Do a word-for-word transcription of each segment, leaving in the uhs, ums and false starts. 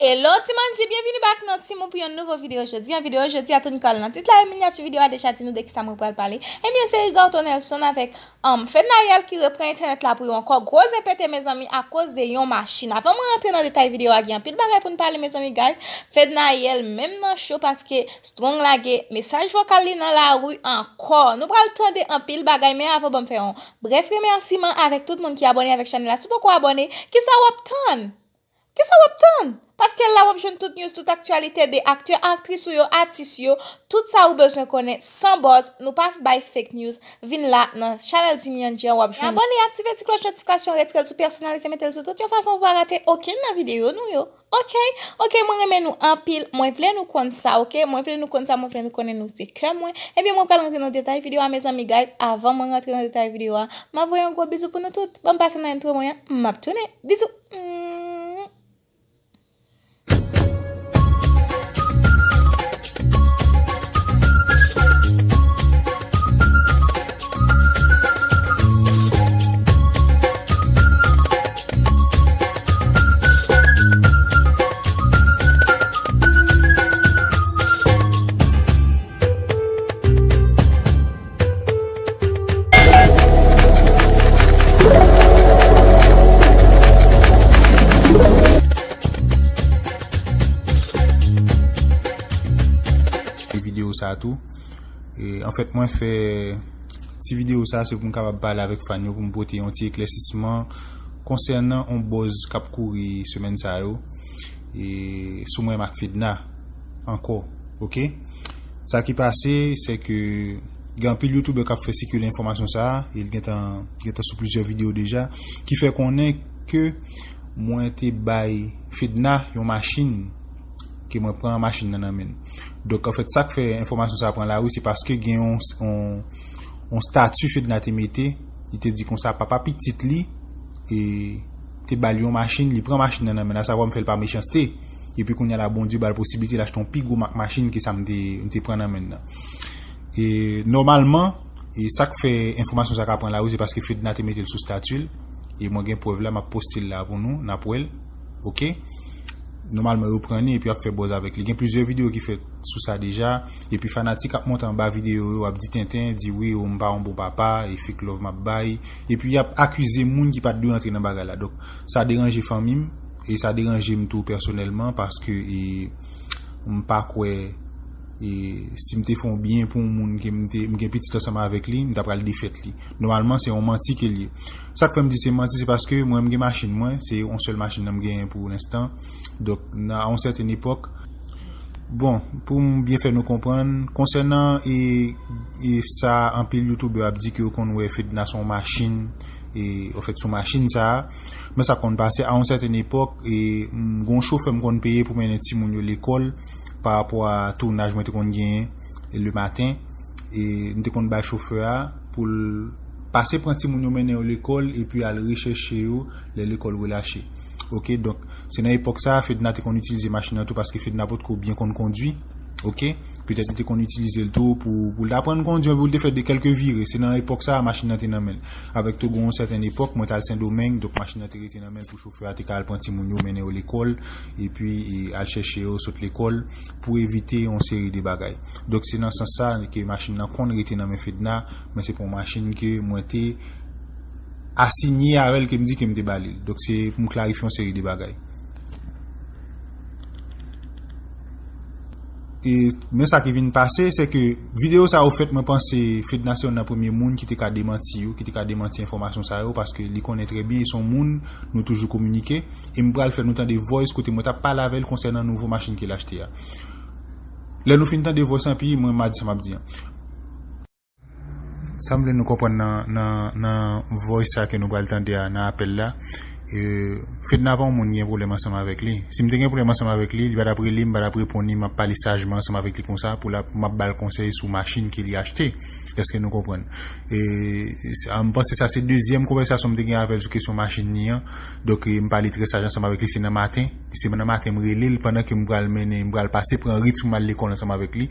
Hello ti manji, byenvini back nan Timoun pou yon nouvo videyo jodi a. Videyo jodi a, tou nou ka wè l nan tit la e minyati videyo a deja di nou de kisa mwen pral pale. Ebyen, se Rigardo Nelson avèk, um, Fednaelle ki repran entènèt la pou yo ankò. Gwo zen pete, mezanmi, akoz de yon machin. Avan mwen rantre nan detay videyo a, gen anpil bagay pou n pale, mezanmi, guys. Fednaelle menm nan cho paske Strong lage mesaj vokal li nan lari ankò. Nou pral tande anpil bagay, men avan, ban m fè yon brèf remèsiman avèk tout moun ki abòne avèk chanèl la. Si w poko abòne, kisa w ap tann? Kisa w ap tann? Paske la w ap jwenn tout news, tout aktyalite de aktè, aktris ou yo, atis yo, tout sa ou bezwen konnen san buzz. Nou pa bay fake news. Vin la nan chanèl Timoun an, w ap jwenn. Abòne, aktive ti klòch notifikasyon, retire l sou pèsonalize, mete l sou tout yon fason pou w pa rate okenn nan videyo nou yo. Ok, ok, mwen renmen nou anpil, mwen vle nou konn sa, ok? Mwen vle nou konn sa, mwen vle nou konnen nou se kè mwen. Ebyen, mwen pral rantre nan detay videyo a, mezanmi, guys. Avan mwen rantre nan detay videyo a, m ap voye yon gwo bizou pou nou tout. Ban m pase nan entwo mwen an, m ap tounen. Bizou. Mm. Videyo sa tou. E, anfèt, mwen fè ti videyo sa, se pou m kapab pale avèk fan yo, pou m pote yon ti eklèsisman konsènan yon buzz k ap kouri semèn sa yo, e, sou mwen ak Fedna ankò, ok? Sa ki pase, se ke gen anpil youtubè k ap fè sikile enfòmasyon sa a, e l gentan, gentan sou plizyè videyo deja, ki fè konnen ke mwen te bay Fedna yon machin, ke mwen pran machin nan nan men l. Donk, anfèt, sa k fè enfòmasyon sa a pran lari, se paske gen yon, yon, yon stati Fedna te mete, li te di konsa, papa pitit li, e, te ba l yon machin, li pran machin nan nan men l, asavwa m fè l pa mechanste. Epi kounye a la, Bondye ba l posiblite l achte yon pi gwo mak machin ke sa m te, m te pran nan men l nan. E nòmalman, e sa k fè enfòmasyon sa ka pran lari, se paske Fedna te mete l sou stati l. E mwen gen prèv la, m ap poste l la pou nou, n ap wè l. Ok? Nòmalman, yo pran li epi y ap fè buzz avèk li. Gen plizyè videyo ki fèt sou sa deja. Epi fanatik ap monte anba videyo yo, ap di tenten, di wi, o, m pa yon bon papa, e fake love m ap bay. Epi y ap akize moun ki pa t dwe antre nan bagay la. Donk, sa deranje fanmi m, e sa deranje m tou pèsonèlman, paske, e, m pa kwè, e, si m te fè yon byen pou yon moun ke m te, m gen pitit ansanm avèk li, m ta pral defèt li. Nòmalman, se yon manti ke l ye. Sa k fè m di se manti, se paske mwen, m gen machin mwen, se yon sèl machin nan m genyen pou lenstan. Donk, nan, a yon sèten epòk, bon, pou m byen fè nou konprann, konsènan, e, e sa anpil youtubè ap di ke yo konn wè Fedna se yon machin, e, anfèt, se yon machin sa a, men sa konn pase a yon sèten epòk, e, m, gen yon chofè m konn peye pou mennen timoun yo lekòl, pa rapò a tounaj mwen te konn genyen, e, le maten, e, m te konn bay chofè a pou l pase pran timoun yo, mennen yo lekòl, epi al rechèche yo lè lekòl relache. Ok, donk, se nan epòk sa a, Fedna te konn itilize machin nan tou, paske Fedna potko byen konn kondwi. Ok, petèt li te konn itilize l tou pou, pou l aprann kondwi, pou l te fè de kèlke vire. Se nan epòk sa a, machin nan te nan men l. Avèk tou, gen yon sèten epòk, mwen t al Sendomeng, donk machin nan te rete nan men l pou chofè a te ka al pran timoun yo, mennen yo lekòl, epi, e, al chèche yo sot lekòl pou evite yon seri de bagay. Donk, se nan sans sa ke machin nan konn rete nan men Fedna, men se pa yon machin ke mwen te asinye avè l ke m di ke m te ba li l. Donk, se pou m klarifye yon seri de bagay. E, men sa ki vin pase, se ke videyo sa yo fèt, mwen panse Fedna se youn nan premye moun ki te ka demanti yo, ki te ka demanti enfòmasyon sa yo, paske li konnen trè byen, e se yon moun nou toujou kominike, e m pral fè nou tande voice kote mwen t ap pale avè l konsènan nouvo machin ke l achte a. Lè nou fin tande voice lan, epi mwen, m a di sa m ap di an. Sa m vle nou konprann nan, nan, nan voice sa ke nou pral tande a, nan apèl la, e, Fedna pa yon moun gen pwoblèm ansanm avèk li. Si m te gen pwoblèm ansanm avèk li, li pa t ap rele m, pa t ap reponn li, m ap pale sajman ansanm avèk li konsa, pou l ap, m ap ba l konsèy sou machin ke li achte. Èske nou konprann? E, se, a, m panse sa se dezyèm konvèsasyon m te gen avè l sou kesyon machin li an. Donk, e, m pale trè saj ansanm avèk li, se nan maten. Se nan maten m rele l pandan ke m pral mennen, m pral pase pran Ritz pou m al lekòl ansanm avèk li.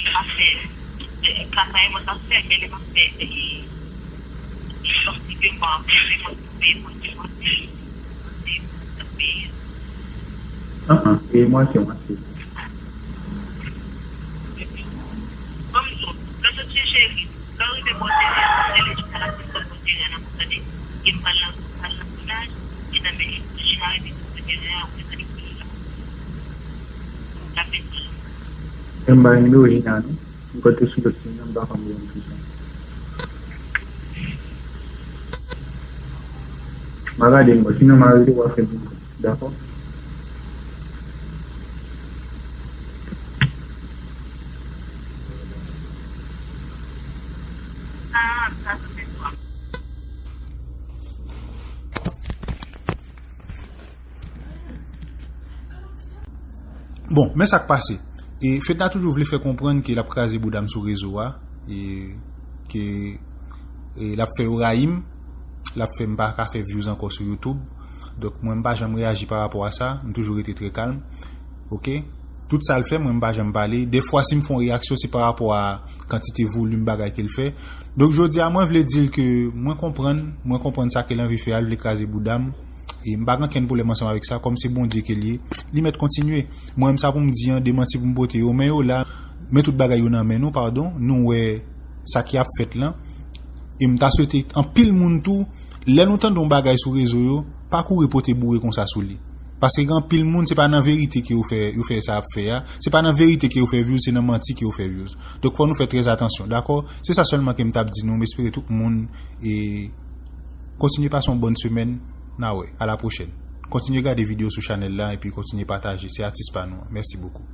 mwen pa fè, eh, ka sa e mwen ka fè, men li pa fè, eh, sòti ke mwen ap fè, mwen ap fè, mwen ap fè, mwen ap fè. An, an, e mwatye, mwatye. Ban m di w, lè sòti cheri, lè w rive bò teren an, se lè jiska la fin bò teren an, tande? E m pral nan, pral nan vilaj, e nan men, jina rive sou teren an, ou tande ki la. Ou ka fè. E m bay nimewo Jina, non? M kwè te sou lòt liy nan, m pa konn nimewo l toujou. M a gade m, sinon m a rele w a fè m konn. Dakò? Bon, men sa k pase. E Fedna toujou vle fè konprann ke l ap kraze bouda m sou rezo a, e ke, e l ap fè yo rayi m, l ap fè m pa ka fè views ankò sou YouTube. Donk, mwen, m pa janm reyaji pa rapò a sa, m toujou rete trè kalm. Oke? Tout sa l fè, mwen, m pa janm pale. Dèfwa, si m fè yon reyaksyon, se pa rapò a kantite volim bagay ke l fè. Donk, jodi a, mwen vle di l ke mwen konprann, mwen konprann sa ke l anvi fè a, l vle kraze bouda m. E m pa gen okenn pwoblèm ansanm avèk sa, kòm se Bondye ke l ye, li mèt kontinye. Mwen menm sa pou m di an, demanti pou m pote yo, men yo la, men tout bagay yo nan men nou, padon, nou wè sa ki ap fèt lan. E m ta swete anpil moun tou, lè nou tande yon bagay sou rezo yo, pa kouri pote boure konsa sou li. Paske gen anpil moun, se pa nan verite ke yo fè, yo fè sa y ap fè a. Se pa nan verite ke yo fè views, se nan manti ke yo fè views. Donk, fò nou fè trè atansyon, dakò? Se sa sèlman ke m t ap di nou, m espere tout moun, e, kontinye pase yon bòn semèn, n a wè, a la pwochèn. Kontinye gade videyo sou chanèl la, epi kontinye pataje, se atis pa nou an. Mèsi bokou.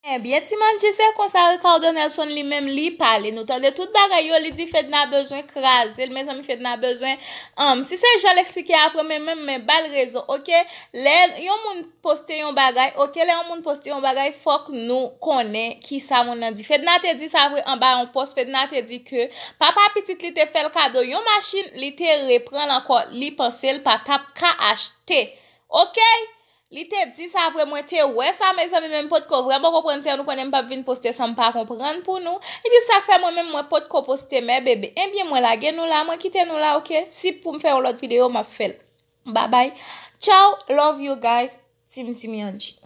Ebyen, ti manti, se konsa Ricardo Nelson li menm li pale. Nou tande tout bagay yo, li di Fedna bezwen kraze l, mezanmi, Fedna bezwen, um, si se jan l eksplike apre, men menm, men ba l rezon, oke? Lè yon moun poste yon bagay, oke, lè yon moun poste yon bagay, fòk nou konnen ki sa moun nan di. Fedna te di sa vre anba yon pòs, Fedna te di ke papa pitit li te fè l kado yon machin, li te repran l ankò, li panse l pa t ap ka achte. Oke? Li te di sa vre, mwen te wè sa, mezanmi, men m potko vrèman konprann, se nou konnen m p ap vin poste san m pa konprann pou nou. Epi sa k fè mwen menm, mwen potko poste mè bebe. Ebyen, mwen lage nou la, mwen kite nou la, oke? Si pou m fè yon lòt videyo, m ap fè l. Bye bye. Ciao. Love you guys. Team Jimmy Angie.